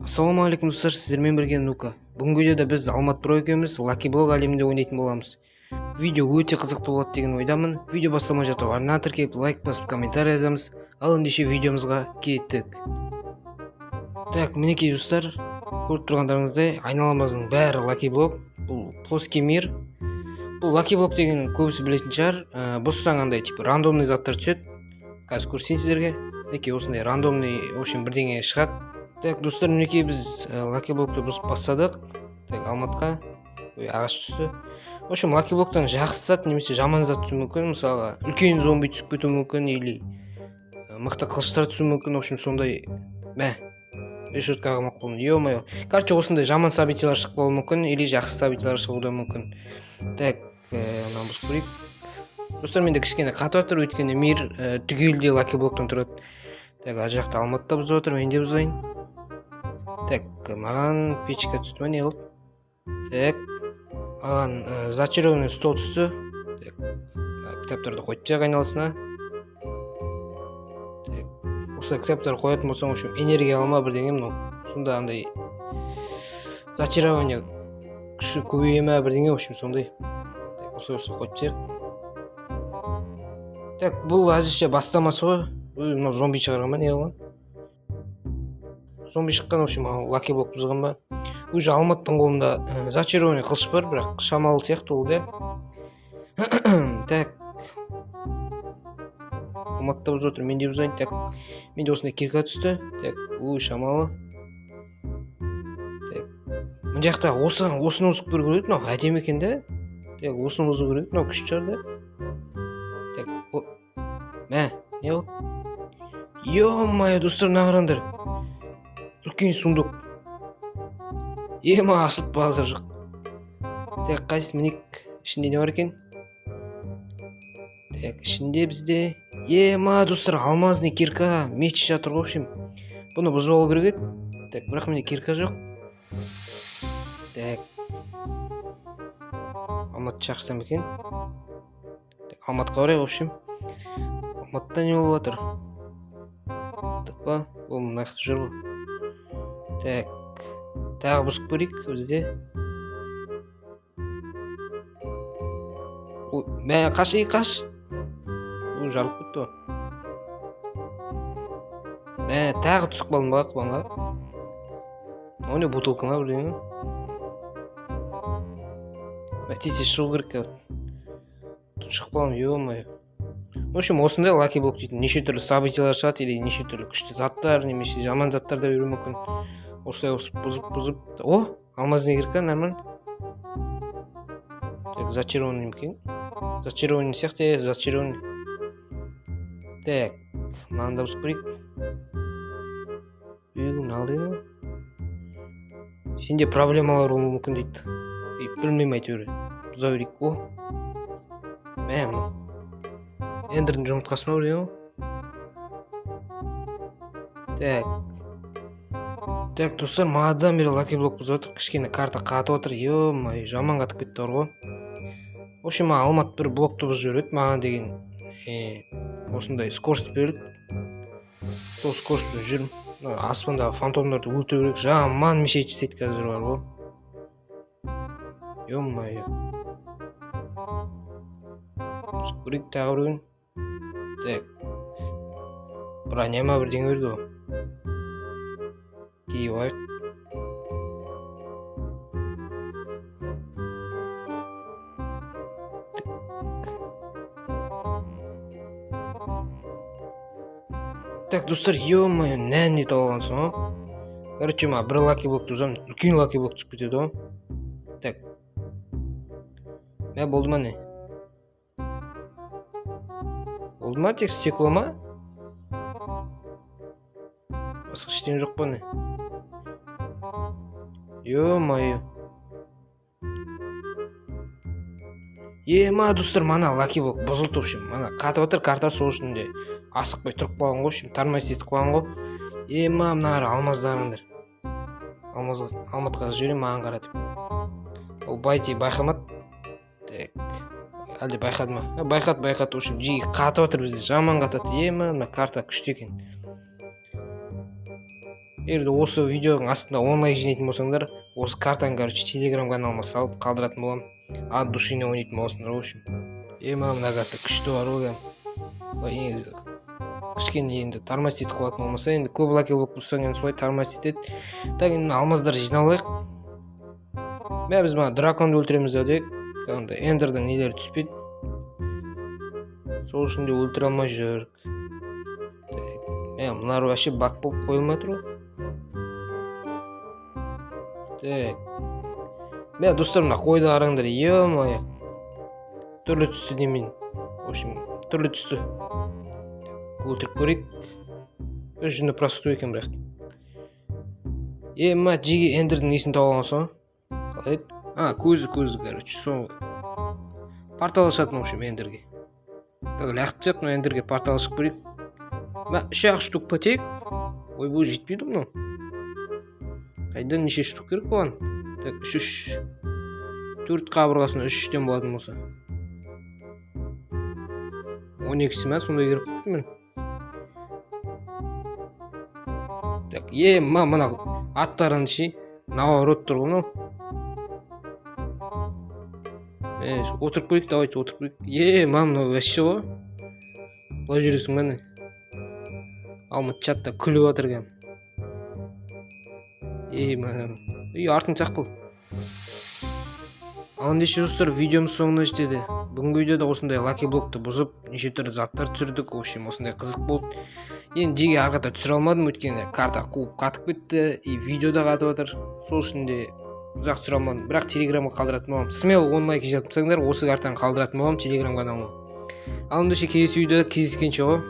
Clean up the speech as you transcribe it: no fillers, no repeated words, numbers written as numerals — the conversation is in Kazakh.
Ассалаумағалейкум, достар! Сіздермен бірге Нука. Бүгінгі видеода біз Алмат Бро екеуміз Лаки Блок әлемінде ойнайтын боламыз. Видео өте қызықты болады деген ойдамын. Видео басталмай жатып, арнаға тіркеліп, лайк басып, комментарий жазамыз. Ал ендеше видеомызға кеттік. Так, мінекей, достар, көріп тұрғандарыңыздай, айналамыздың бәрі лаки блок. Бұл плоский мир. Бұл лаки блок деген көбісі білетін шығар. Бұзсаң, андай типа рандомный заттар түседі. Қазір көрсетейін сіздерге. Мінекей, осындай рандомный, в общем, бірдеңе шығады. Так, достар, мінекей, біз лаки блокты бұзып бастадық. Так, Алматқа, ой, ағаш түсті. В общем, лаки блоктан жақсы зат немесе жаман зат түсуі мүмкін. Мысалға, үлкен зомби түсіп кетуі мүмкін или мықты қылыштар түсуі мүмкін. В общем, сондай. Мә, решеткаға қамап қалдым, е мое. Короче, осындай жаман событиялар шығып қалуы мүмкін или жақсы событиялар шығуы да мүмкін. Так, мынаны бұзып көрейік. Достар, менде кішкене қатып жатыр, өйткені мир түгелдей лаки блоктан тұрады. Так, ар жақта Алмат та бұзып жатыр, мен де бұзайын. Так, маған печка түсті ма, не қылды? Так, маған зачарованный стол түсті. Так, мына кітаптарды қойып тастайық айналасына. Так, осылай кітаптар қоятын болсаң, в общем, энергия алма, бірдеңе мынау. Сонда андай зачарование күші көбейе ма, бірдеңе, в общем, сондай. Так, осылай, осылай қойып тастайық. Так, бұл әзірше бастамасы ғой. Ой, мынау зомби шығарған ба, не қылған? Зомби шыққан, в общем, лаки блок бұзған ба? Уже Алматтың қолында зачарованный қылыш бар, бірақ шамалы сияқты ол да. Так, Алмат та бұзып отыр, мен де бұзайын. Так, менде осындай кирка түсті. Так, ой, шамалы. Так, мына жақта осы, осыны бұзып көру керек еді. Мынау әдемі екен да. Так, осыны бұзу керек еді, мынау күшті шығар да. Так, о, мә, не қылды? Е мое, достар, мына қараңдар, үлкен сундук. Ема, ашылып, базар жоқ. Так, қайсысы? Мінек, ішінде не бар екен? Так, ішінде бізде, ема, достар, алмазный кирка, меч жатыр ғой. В общем, бұны бұзып алу керек еді. Так, бірақ менде кирка жоқ. Так, Алматты шақырсам екен. Так, Алматыға барайық. В общем, Алматыда не болып жатыр? Па, ол мына жақта жүр ғой. Так, тағы бұзып көрейік бізде. Ой, мә, қаш, ей, қаш! Ой, жарылып кетті ғой. Мә, тағы түсіп қалдым ба қақпанға? Мынау не, бутылка ма, бірдеңе? Мә, тез тез шығу керек, тұншығып қаламын, е мое. В общем, осындай лаки блок дейтін неше түрлі событиялар шығады или неше түрлі күшті заттар немесе жаман заттар да беруі мүмкін. Осылай осы бұзып, бұзып. О, алмазный кирка, нормально. Так, зачарованный ма екен? Зачарованный сияқты, иә, зачарованный. Так, мынаны да бұзып көрейік. Үй, мынау деген ғой. Сенде проблемалар болуы мүмкін дейді. Ей, білмеймін, әйтеуір бұза берейік. О, мә, мынау эндердің жұмыртқасы ма, бірдеңе ғой. Так, так, достар, манадан бері лаки блок бұзып жатыр. Кішкене карта қатып жатыр. Е мое, жаман қатып кетті бар ғой. В общем, маған Алмат бір блокты бұзып жібереді. Маған деген осындай скорость берілді, сол скоростьпен жүрмін. Мына аспандағы фантомдарды өлтіру керек, жаман мешать жасайды қазір бар ғой. Е мое, бұзып көрейік тағы біреуін. Так, броня ма, бірдеңе берді ғой, киіп алайық. Так, достар, е мое, нән не тауып алғансың ғой. Короче, мына бір лаки блокты бұзамын, үлкен лаки блок түсіп кетеді ғой. Так, мә, болды ма, не болды ма? Тек стекло ма, басқа ештеңе жоқ па, не? Е мое, ема, достар, мана лаки блок бұзылды. В общем, мана қатып жатыр карта, сол үшін де асықпай тұрып қалған ғой. В общем, тормозить етіп қалған ғой. Ема, мына қара, алмазды қараңдар. Алмаз Алматқа жіберемін, маған қара деп. Ол байти байқамады. Так, әлде байқады ма? Байқады, байқады. В общем, жиі қатып жатыр бізде, жаман қатады. Ема, мына карта күшті екен. Егер де осы видеоның астында 10 лайк жинайтын болсаңдар, осы картаны, короче, телеграм каналыма салып қалдыратын боламын. От души ойнайтын боласыңдар, в общем. Ема, мына карта күшті бар ғой кәдімгі. Былай негізі кішкене енді тормозить етіп қалатын болмаса, енді көп лаки блок бұзсаң, енді солай тормозить етеді. Так, енді мына алмаздар жинап алайық. Мә, біз мына драконды өлтіреміз ау дейік. Андай эндердің нелері түспейді, сол үшін де өлтіре алмай жүрік. Так, мә, мыналар вообще баг болып қойылмай тұр ғой. Так, мә, достар, мына қойды қараңдар, ё-моё, түрлі түсті немен, в общем, түрлі түсті. Өлтіріп көрейік. Өз жүні простой екен бірақ. Ема, жеге, эндердің несін тауып алған соң қалай еді? А, көзі, көзі, короче, сол портал ашатын, в общем, эндерге. Так, лақтырып тастайық мына эндерге, портал ашып көрейік. Мә, үш ақ штук па тек? Ойбой, жетпейді ғой мынау. Қайдан, неше штук керек бұған? Так, үш, үш, төрт қабырғасына үш үштен болатын болса, 12-сі ма, сондай керек қылыпты мен. Так, ема, мына аттарын ше, наоборот тұр ғой мынау. Е, отырып көрейік, давайте отырып көрейік. Ема, мынау вообще ғой, былай жүресің ба, не? Алмат чатта күліп жатыр кәдімгі. Ема, үй, артын сақ бол. Ал ендеше, достар, видеомыз соңына жетеді. Бүгінгі видеода осындай лаки блокты бұзып, неше түрлі заттар түсірдік. В общем, осындай қызық болды. Енді жеге ары қарата түсіре алмадым, өйткені карта қуып қатып кетті и видео да қатып жатыр, сол үшін де ұзақ түсіре алмадым. Бірақ телеграмға қалдыратын боламын. Смело 10 лайк жинап тастаңдар, осы картаны қалдыратын боламын телеграм каналыма. Ал ендеше, келесі видеода кездескенше ғой.